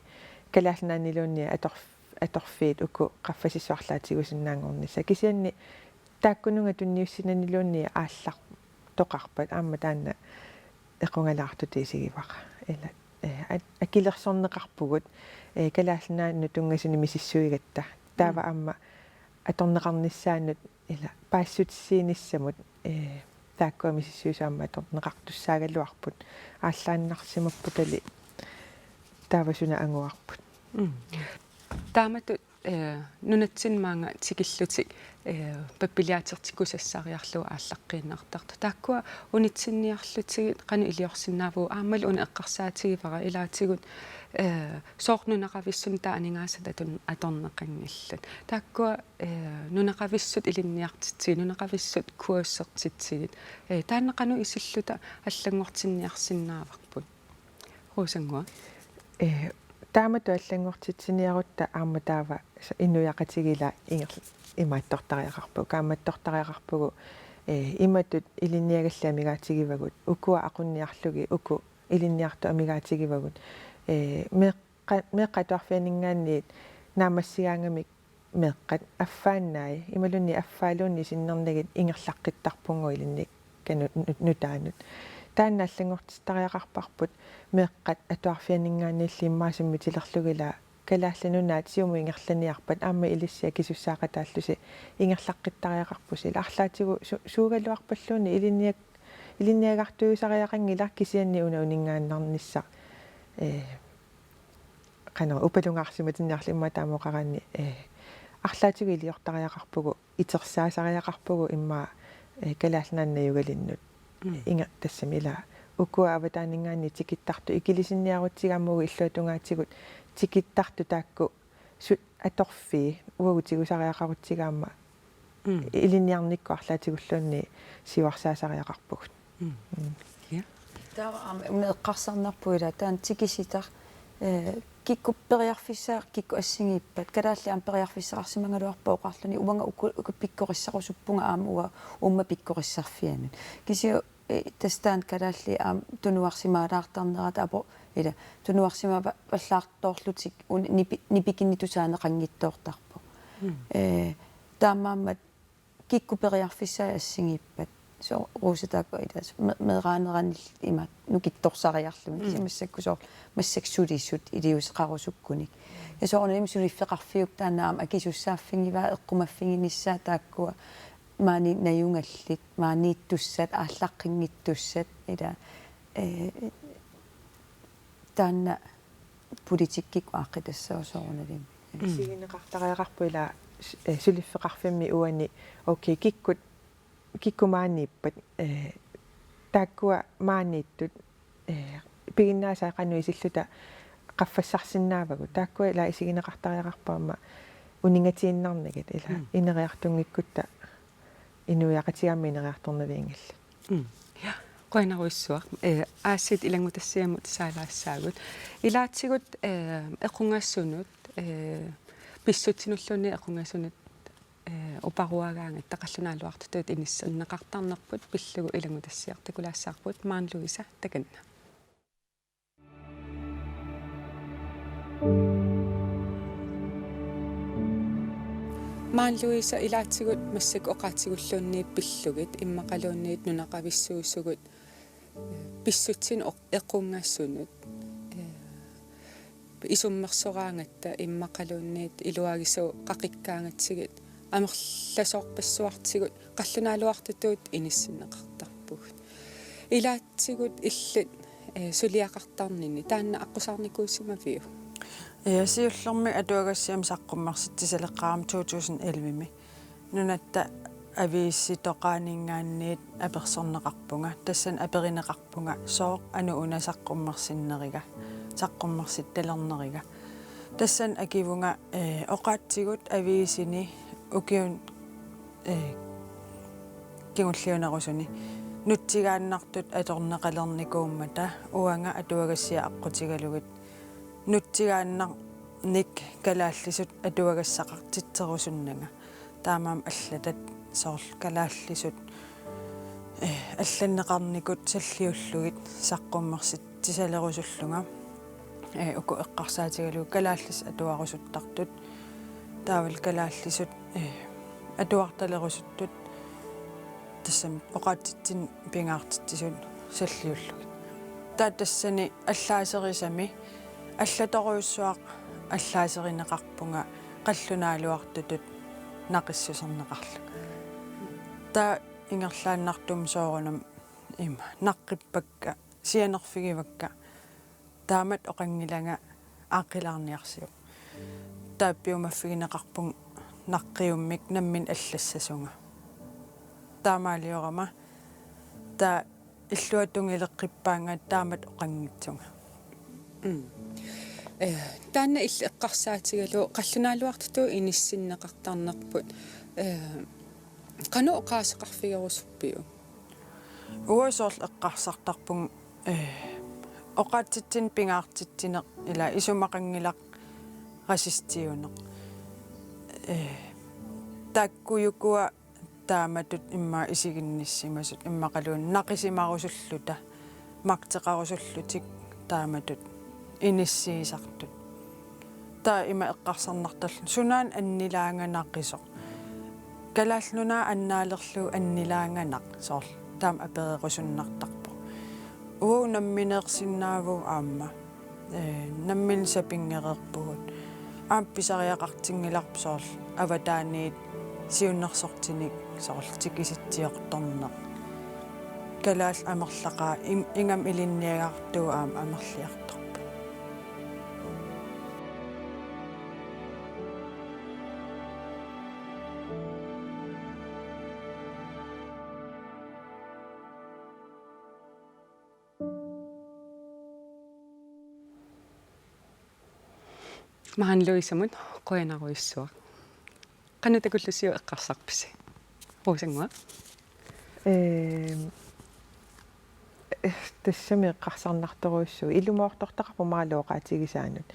Kalaallit Nunaanniluunniit atorf-, atorfiit uku qaffasissuaq arlaatigisinnaanngornissaq. Kisianni taakkununnga tunniussinaniluunniit aallartoqarpat aamma taanna equngalaartutut isigivara. Ila, eh, a-, akilersorneqarpugut, eh, Kalaallit Nunaannut tunngasunik misissuigatta. Taava Mm. aamma atorneqarnissaannut ila paasissutissiinissamut, eh, taakkua misissuisut aamma atorneqartussaagaluarput aallaannarsimapputali taava suna anguarput. Mm. Taamatut, eh, nunatsinni maanga tikillutik, eh, pappiliaatertikkusassaariarlugu aallaqqiinnartartut. Taakkua unitsinniarlutigit qanoq iliorsinnaavugut, aammalu una eqqarsaatigivara ilaatigut, eh, sooq nunaqavissunik taava aningaasat atun-, atorneqanngillat. Taakkua eh, nunaqavissut ilinniartitsigit, nunaqavissut kursusertitsigit. Eh, taanna qanoq isilluta allanngortinniarsinnaavarput? Rosannguaq. Eh, taamatut allanngortitsiniarutta aamma taava s-, inuiaqatigiit ila inger-, imaattortariaqarpugut, kaammattortariaqarpugut, eh, imatut ilinniagallit amigaatigivagut, ukua aqunniarlugit, uku ilinniartut amigaatigivagut. Eh, meeq-, Qa-, meeqqat atuarfianinngaanniit naammassigaangamik meeqqat affaannai, imaluunniit affaaluunniit sinnernagit ingerlaqqittarpugut ilinniakkanut nu-, nutaanut. Taanna allanngortittariaqarparput meeqqat atuarfianinngaanniillu immaqa summitilerlugit ilaa Kalaallit Nunaat siumut ingerlaniarpat aamma ilissi akisussaaqataallusi ingerlaqqittariaqarpusi. Ilaa arlaatigut su-, suugaluarpalluunniit ilinniak-, ilinniagartuusariaqanngilaq kisianni una uninngaannarnissaq, ee, qanoq upalungaarsimatinniarlugu immaqa taama oqaraanni, ee, arlaatigut iliortariaqarpugut, itersaasariaqarpugut immaqa, ee, Kalaallit Nunaanni najugalinnut. Mm. Inga-, tassami ilaa ukua avataaninngaanniit tikittartut ikilisinniarutsigu aamma uagut illuatungaatigut tikittartut taakku su-, atorfii uagut tigusariaqarutsigu aamma Mm. ilinniarnikkut arlaatigulluunniit siuarsaasariaqarpugut. Mm. Mm. Ja. Taava aamma eqqarsarnarpoq ilaa taanna tikisitaq, ee, kikkut periarfissaat kikkut assigiippat, kalaallit aamma periarfissaqarsimagaluarput oqarluni uanga uku, uku pikkorissarusuppunga aamma uanga uumma pikkorissarfianut. Kisianni, ee, tassa taanna kalaallit aamma tunuarsimaalaartarnerata apo-, ilaa, tunuarsimavallaartoorlutik un-, nipi-, nipikinnitut saaneqanngitsoortarpoq. Mm. Ee, taamaammat kikkut periarfissaat assigiippat. Soorlu Rosa taakku ilaa me-, meeraaneranilli ima nukittorsariarluni. Mm. Kisianni massakkut soorlu massakkut sulisut iliuuseqarusukkunik. Ja soorunami suliffeqarfiup taanna aamma akisussaaffigivaa eqqumaffiginissaa taakkua maani najugallit, maaniittussat, aallaqqinngittussat, ilaa, ee, taanna politikkikkut aaqqitassavaa soorunalimi. Mm. Isigineqartariaqarpoq ilaa s-, eh, suliffeqarfimmi uani, okay, kikkut, kikkut maaniippat, eh, taakkua maaniittut, eh, piginnaasai qanoq isilluta qaffassarsinnaavagut. Taakkua ilaa isigineqartariaqarpoq aamma uningatiinnarnagit ilaa Mm. ineriartunngikkutta inuiaqatigiit aamma ineriartornavianngillat. Mm. Ja, qujanarujussuaq. Eh, aasiit ilanngutassiamut saalaassaagut. Ilaatigut, eh, equngasunut, eh, pissutsinulluunniit equngasunut, eh, uparuagaangatta qallunaatuartutut inissinneqartarnerput pillugu ilanngutassiaq takulaassavarput Maren Louise takanna. Maren Louise, ilaatigut massakkut oqaatsigulluunniit pillugit immaqaluunniit nunaqavissuusugut pissutsinut oq-, equngasunut, eh, isummersoraangatta immaqaluunniit iluagisut qaqikkaangatsigit amerlasoorpassuartigut qallunaatuartutut inissinneqartarpugut. Ilaatigut illit, eh, suliaqartarninni taanna aqqusaarnikuusimaviuk? Ja, siullermik atuagassiami saqqummersitsisaleqqaarama to tusind elleve-mi. Nunatta aviisitoqaaninngaanniit apersorneqarpunga, tassani aperineqarpunga sooq anut una saqqummersinneriga, saqqummersitalerneriga. Tassani akivunga, eh, oqaatsigut aviisini ukiuni, eh, kingulliunerusuni nutsigaannartut atorneqalernikuummata uanga atuagassiaq aqqutigalugit nutsigaannarnik kalaallisut atuagassaqartitserusunnanga. Taamaammat allatat soorlu kalaallisut, eh, allanneqarnikut salliullugit saqqummersitsisalerusullunga. Eh, uku eqqarsaatigalugit kalaallisut atuarusuttartut. Taavalu kalaallisut, eh, atuartalerusuttut. Tassami oqaatsitsinnut pingaartitsisut salliullugit. Taava tassani allaaserisami allatorujussuaq allaaserineqarpunga qallunaatuartutut naqissuserneqarlunga. Taava ingerlaannartumik soorunami ima naqqippakka, sianerfigivakka. Taamatut oqanngilanga aaqqilaarniarsiuk. Taava piumaffigineqarpunga naqqiummik nammineq allassasunga. Taamaaliorama taava illuatungileqqippaannga taamatut oqanngitsunga. Mm. Eh, taanna illit eqqarsaatigalugu qallunaatuartutut inissinneqartarnerput, eh, qanoq oqaaseqarfigerusuppiuk? Uanga soorlu eqqarsartarpunga, eh, oqaatsitsinnut pingaartitsineq ilaa isumaqanngilaq racistiuneq. Eh, taakkujukua taamatut immaqa isiginnissimasut immaqaluunniit naqisimarusulluta, magteqarusullutik taamatut inissiisartut. Taava ima eqqarsarnartarluni sunaana annilaanganaqisoq. Kalaallit Nunaat annaalerlugu annilaanganaq soorlu taama apererusunnartarpoq. Uagut nammineersinnaavugut aamma. Ee, nammineq sapinngereerpugut. Aamma pisariaqartinngilarput soorlu avataaniit siunnersortinik soorlu tikisitsiortorneq. Kalaallit amerlaqaat im-, ingammik ilinniagartugut aamma amerliartorput. Maren Louisemut qujanarujussuaq. Qanoq takullusi eqqarsarpisi? Rosannguaq. Ehm, eh, tassami eqqarsarnartorujussuuvoq. Ilumoortortaqarpoq Marluk oqaatigisaanut.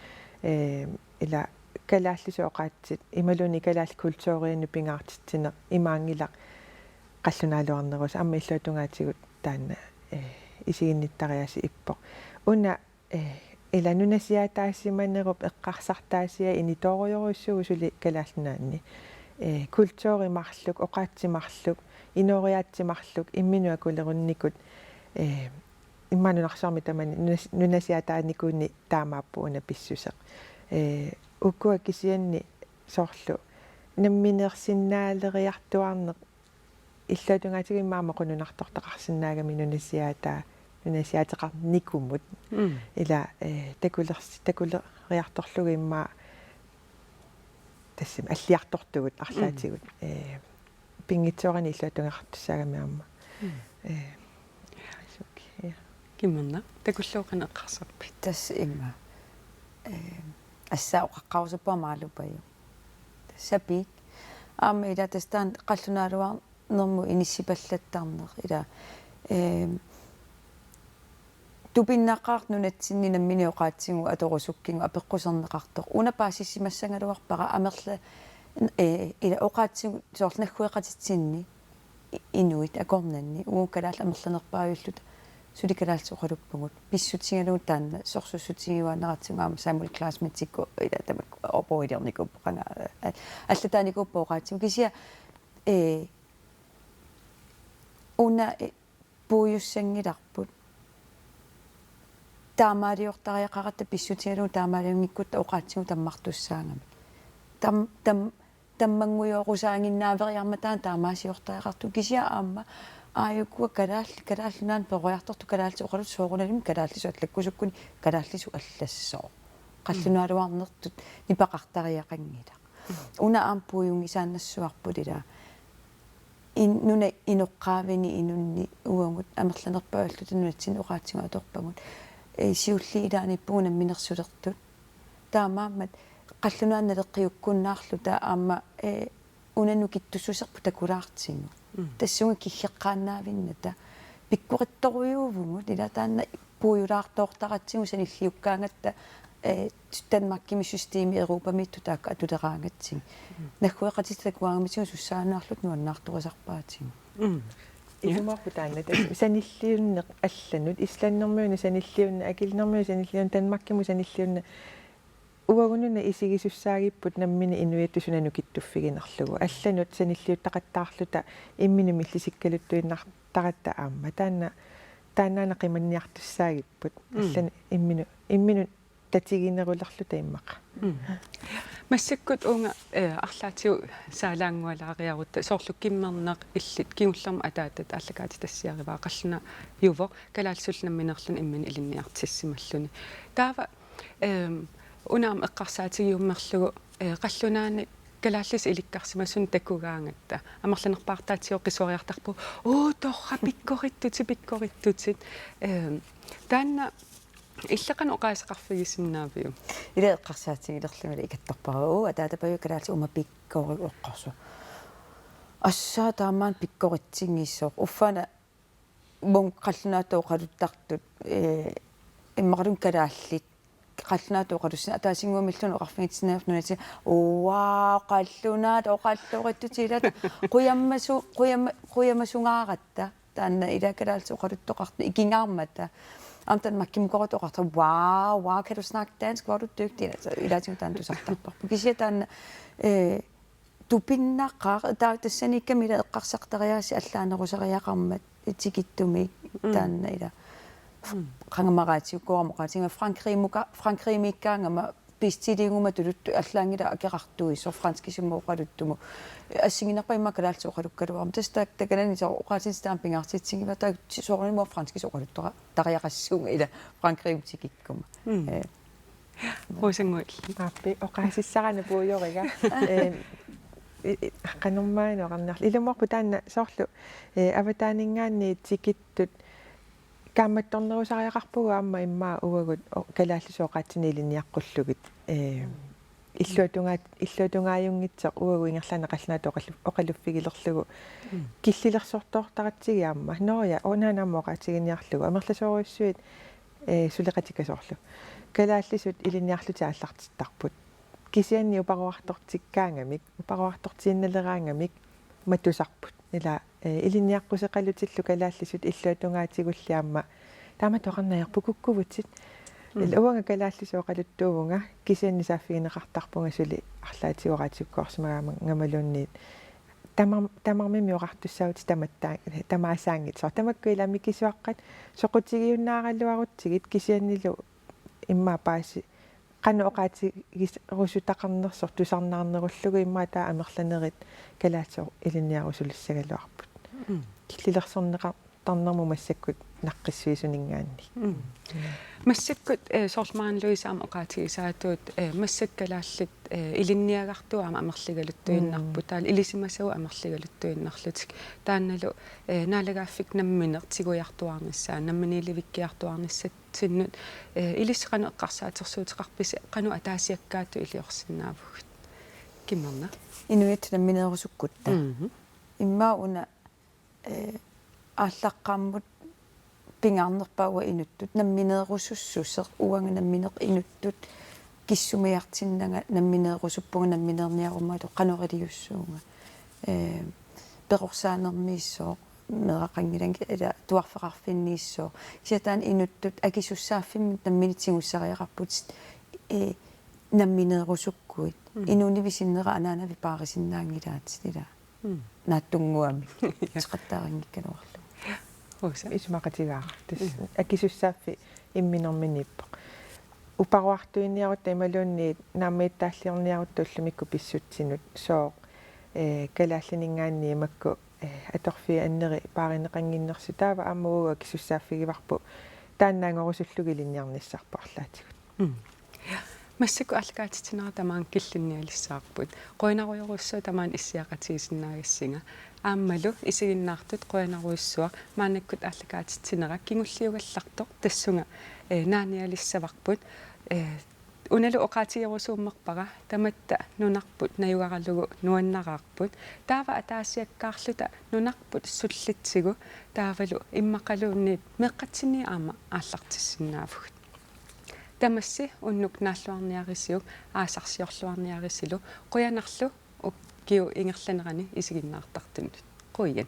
Ehm, ila kalaallisut oqaatsit, imaluunniit kalaallit kulturianut pingaartitsineq imaanngilaq qallunaaluarnerusoq aamma illuatungaatigut taanna, eh, isiginnittariaaseq ippoq. Una, eh, ila nunasiaataasimanerup eqqarsartaasiai initoorujorujussuuvoq suli Kalaallit Nunaanni. Eh, kulturi marluk, oqaatsit marluk, inooriaatsit marluk, imminut akulerunnikut, eh, immaqa nunarsuarmi tamani nunas-, nunasiaataanikuunni taamaappoq una pissuseq. Eh, ukua kisianni soorlu nammineersinnaaleriartuaarneq illuatungaatigut immaqa aamma nunartortaqarsinnaagami nunasiaataa-, nunasiaateqarnikumut. Mm. Ila, eh, takulers-, takuleriartorlugu immaqa tassami alliartortugut arlaatigut. Mm. Eh, pinngitsoorani illuatungaqartussaagami aamma. Mm. Eh, asuki, ja. Kimmerneq, takullugu qanoq eqqarsarpit? Tassa immaqa. Eh, tassa oqaqqaarusuppunga Marluk Pajup. Sapiik. Aamma ila tassa taanna qallunaaluarnermut inissipallattarneq. Ila, eh, tupinnaqaaq nunatsinni nammineq oqaatsigut atorusukkigut apeqquserneqartoq. Una paasisimassagaluarpara amerla-, eh, ila oqaatsigut soorlu naggueqatitsinni i-, inuit akornanni uagut kalaallit amerlanerpaavilluta suli kalaallisut oqaluppugut. Pissutigalugu taanna sorsuussutigiuaannaratsigu aamma Samuel Clausewitzikkut ila tamakku oqaluusernikuupput qanga-, a-, allataanikuupput oqaatsigut. Kisianni, eh, una, eh, puigussanngilarput. Taamaaliortariaqaratta pissutigalugu taamaaliunngikkutta oqaatsigut tammartussaagamik. Tam-, tam-, tammanngujoorusaaginnaaveriarmat taanna taamaasiortariaqartugut kisianni aamma aajukua kalaallit, Kalaallit Nunaanni peroriartortut kalaallisut oqaluttoq soorunalimi kalaallisut allakkusukkuni kalaallisut allassooq. Qallunaatuarnertut nipaqartariaqanngilaq. Una aamma puigunngisaannassuarput ila. In-, nunap inoqqaavini inunni uagut amerlanerpaavilluta nunatsinni oqaatsigut atorpagut. Eh, siulliit ilaanniippugut namminersulertut. Taamaammat qallunaat naleqqiukkunnaarluta aamma, eh, una nukittussuserput takulaartigu. Mm. Tassunga kiggeqqaannaavinnata. Pikkorittorujuuvugut ila taanna puigulaartoortaratsigu sanilliukkaangatta, eh, Danmarkimi systemi Europamiittut taakku atuleraangatsigu. Mm. Naggueqatitta takugaangamisigut sussaannaarluta nuannaartorisarpaatigut. Mm. Ja. Ilumoorpoq taanna tassa sanilliunneq allanut, Islandimiuna sanilliunneq, Akilernaarmiuna sanilliunneq, Danmarkimut sanilliunneq. Uagut una isigisussaagipput nammineq inuiattut suna nukittuffiginerlugu. Allanut sanilliuttaqattaarluta imminut millisikkaluttuinnartaratta aamma. Taanna, taannaana qimanniartussaagipput. Mm. Allanut imminut, imminut tatiginerulerluta immaqa. Mm. Massakkut uunga, eh, arlaatigut saalaanngualaariarutta soorlu Kimmerneq illit kingullermik ataatat aallakaatitassiarivaa qallunaajuvoq kalaallisullu nammineerluni imminut ilinniartissimalluni. Taava, ehm, una aamma eqqarsaatigiummerlugu, eh, qallunaanit kalaallisut ilikkarsimasunut takugaangatta amerlanerpaartaatigut qisuariartarpugut: Uu, torrak, pikkorittutit, pikkorittutit. Ehm, taanna illit qanoq oqaaseqarfigisinnaaviuk? Ila eqqarsaatigilerlunga ila ikattorpara: Uu, ataata Pajup kalaallisut uuma pikkorik eqqorsoq. Assaa, taamaammat pikkoritsinngitsoq. Uffa una uagut qallunaatut oqaluttartut, eh, immaqaluunniit kalaallit qallunaatut oqalussineq ataasinnguamilluunniit oqarfigitsinnaavit nunatsinni: Uaa, qallunaat oqallorittutit, ila qujammasu-, qujamma-, qujammasungaaratta. Taanna ila kalaallisut oqaluttoqartut ikingaarmata. Aamma taanna Danmarkimukoortut oqartarput: "Wow, wow, kan du snakke dansk, hvor er du dygtig." Altså, ilaatigut taanna tusartarparput. Kisianni taanna, eh, tupinnaqaaq, taava tassaniikkami ila eqqarsartariaassi allaanerusariaqarmat tikittumik. Mm. Taanna ila. Mm. Qangamaraatiukkoorama oqaatiga Frankrigimuka-, Frankrigimiikkaangama bestillingumatuluttu allaanngilaq akeqartuisoq franskisumut oqaluttumut. Assigiinnarpaa immaqa kalaallisut oqalukkaluarami. Tassa taak-, takanani soorlu oqaatsit taama pingaartitsigivaat, taava soorunami franskisut oqaluttuara-, tariaqassuunga ila Frankrigimut tikikkuma. Mm. Eh. Rosannguit. Aappi, oqaasissara puigoriga. Ehm, i-, i-, qanormaanna oqarniarlugu. Ilumoorpoq taanna soorlu, eh, avataaninngaanniit tikittut kaammattornerusariaqarpugut aamma immaqa uagut o-, kalaallisut oqaatsinut ilinniaqqullugit. Eh, illuatungaa-, illuatungaajunngitsigu uagut ingerlaannaq qallunaatut oqallu-, oqaluffigilerlugu. Mm. Killilersortoortaratsigu aamma. Nå ja, unaana aamma oqaatiginiarlugu. Amerlasoorujussuit, eh, suleqatikka soorlu. Kalaallisut ilinniarlutik aallartittarput. Kisianni uparuartortikkaangamik, uparuartortiinnaleraangamik matusarput. Ila, eh, ilinniaqquseqalutillu kalaallisut illuatungaatigulli aamma. Taamatut oqarneq ajorput kukkuvutit. Mm. Ila uanga kalaallisut oqaluttuuvunga, kisianni saaffigineqartarpunga suli arlaatigut oqaatigiukkoorsimagaangamaluunniit. Tamar-, tamarmimmi oqartussaavutit tamatta-, tamaasa aamma. Soorlu tamakku ila mikisuaqqat soqutigiunnaaraluarutsigit kisiannilu immaqa paasi qanoq oqaatigisorusutaqarnersoq tusarnaarnerullugu immaqa taava amerlanerit kalaallisut ilinniarusuliassagaluarput. Mm. Killilersorneqartarnermut massakkut naqqissuisuninngaanniit. Mm. Massakkut, eh, soorlu Maren Louise aamma oqaatigisaatut, eh, massakkut kalaallit, eh, ilinniagartut aamma amerligaluttuinnarput, mm, taava ilisimasavut amerligaluttuinnarlutik. Taannalu, eh, naalagaaffiit nammineq tigujartuaarnissaat, namminiilivikkiartuaarnissatsinnut, eh, ilissi qanoq eqqarsaatersuuteqarpisi, qanoq ataasiakkaatut iliorsinnaavugut? Kimmerna? Inuit nammineerusukkutta. Mhm. Immaqa una, eh, aallaqqaammut pingaarnerpaaq uanga inuttut nammineerusussuseq, uanga nammineq inuttut kissumiartinnanga nammineerusuppunga, nammineerniarumaartoq qanoq iliussuunga. Eh, perorsaanermiissoq, meeraqanngilanga, ila tuarfeqarfinniissoq. Kisianni taanna inuttut akisussaaffimmik nammineq tigussariaqarputit, eh, nammineerusukkuit. Mm. Inuunivit sinnera anaanavit paarisinnaanngilaatit ila. Mm. Naatsunnguamik. Teqattaarinngikkaluarlugu. Rosa. Isumaqatigaara. Tassa, mm, akisussaaffik imminorminiippoq. Uparuartuinnarutta imaluunniit naammagittaalliorniarutta ullumikkut pissutsinut sooq, eh, kalaallininngaanniit makku, eh, atorfiit anneri paarineqannginnersut, taava aamma uagut akisussaaffigivarput taannaanngorusullugit ilinniarnissarput arlaatigut. Mm. Massakkut aallakaatitsinera tamaanga killinnialissavarput. Qujanarujorujussuaq tamaanga issiaqatigiinnarsinnaagassinnga. Aammalu isiginnaartut qujanarujussuaq, maannakkut aallakaatitsinera kingulliugallartoq tassunga, eh, naanialissavarput. Eh, unalu oqaatigerusuummerpara, tamatta nunarput najugaralugu nuannaraarput. Taava ataasiakkaarluta nunarput sullitsigu, taavalu immaqaluunniit meeqqatsinniit aamma aallartissinnaavugut. Tamassi unnuk naalluarniarisiuk, aasarsiorluarniarisilu, qujanarlu ukiup ingerlanerani isiginnaartartunut. Qujan.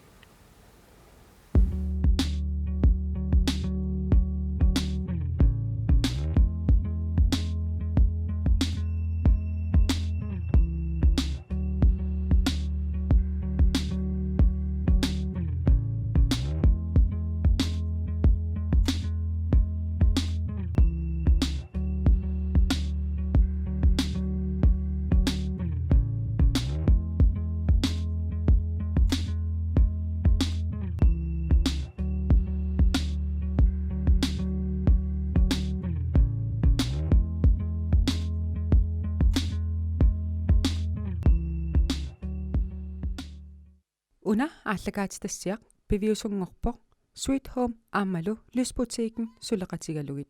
Una aallakaatitassiaq piviusunngorpoq Sweet Home aammalu Lysbutikken suleqatigalugit.